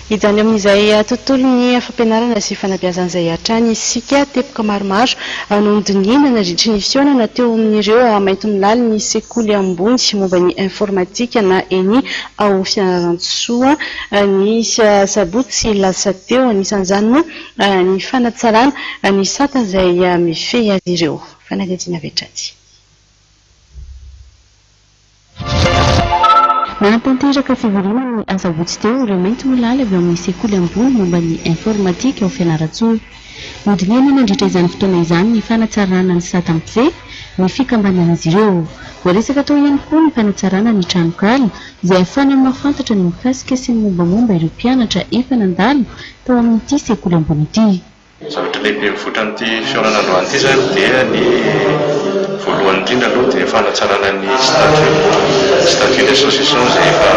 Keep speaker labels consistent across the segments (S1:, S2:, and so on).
S1: Hijanona eo amin'izay tontolon'ny fampianarana sy fanabeazana izay hatrany isika. Teboka maromaro no nodinihina nandritry ny fihaonana teo amin'ireo maintimolalin'ny sekoly ambony momba ny informatika na eni ao Fianarantsoa ny sabotsy lasa teo. Anisan'izany moa ny fanatsarana ny sata izay mifehy azy ireo. Fanadihadiana avy hatrany.
S2: Nanatanteraka fivoriana ny asabotsy teo ireo maintimolaly avy ao amin'ny sekoly ambony momba ny informatika ao Fianarantsoa. Nodinihana nandritra izany fotoana izany ny fanatsarana ny sata mpifehy ny fikambanan'izy ireo. Voaresaka tao ihany koa ny fanatsarana ny tranonkala izay ahafahana mahafantatra ny mikasika sy ny mombamomba ireo mpianatra efa nandalo tao amin'ity sekoly ambony ity.
S3: Ny zavatra lehibe mivoitra amin'ity fihaonana androany ity izany dia ny voalohany indrindra aloha dia ny fanatsarana ny statut, statut ny association izay efa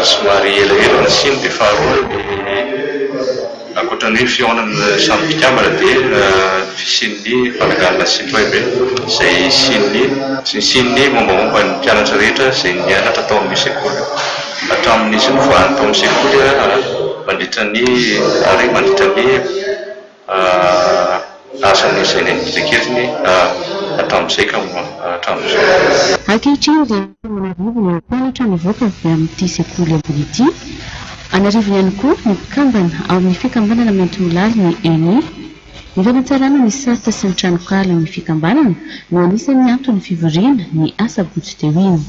S3: somary elaela nisiany dia faharoa ny ankoatra ny hoe fihaonana samy mpikambana dia ny fisian'ny fananganana site web izay hisian'ny hisian'ny mombamomba ny mpianatra rehetra izay nianatra tao amin'io sekoly io hatramin'izy nivoahany tao amin'ny sekoly mandritra ny ary mandritra ny asany izay nandiketiny hatramin'izay ka hatramin'izao.
S2: Ankehitriny dia an'arivony ireo mpianatra nivoaka avy amin'ity sekoly ambony ity. An'arivony ihany koa ny mpikambana ao amin'ny fikambanana Maintimolaly ny ENI. Ny fanatsarana ny sata sy ny tranokalan'ny fikambanana no anisan'ny anton'ny fivoriana ny asabotsy teo iny.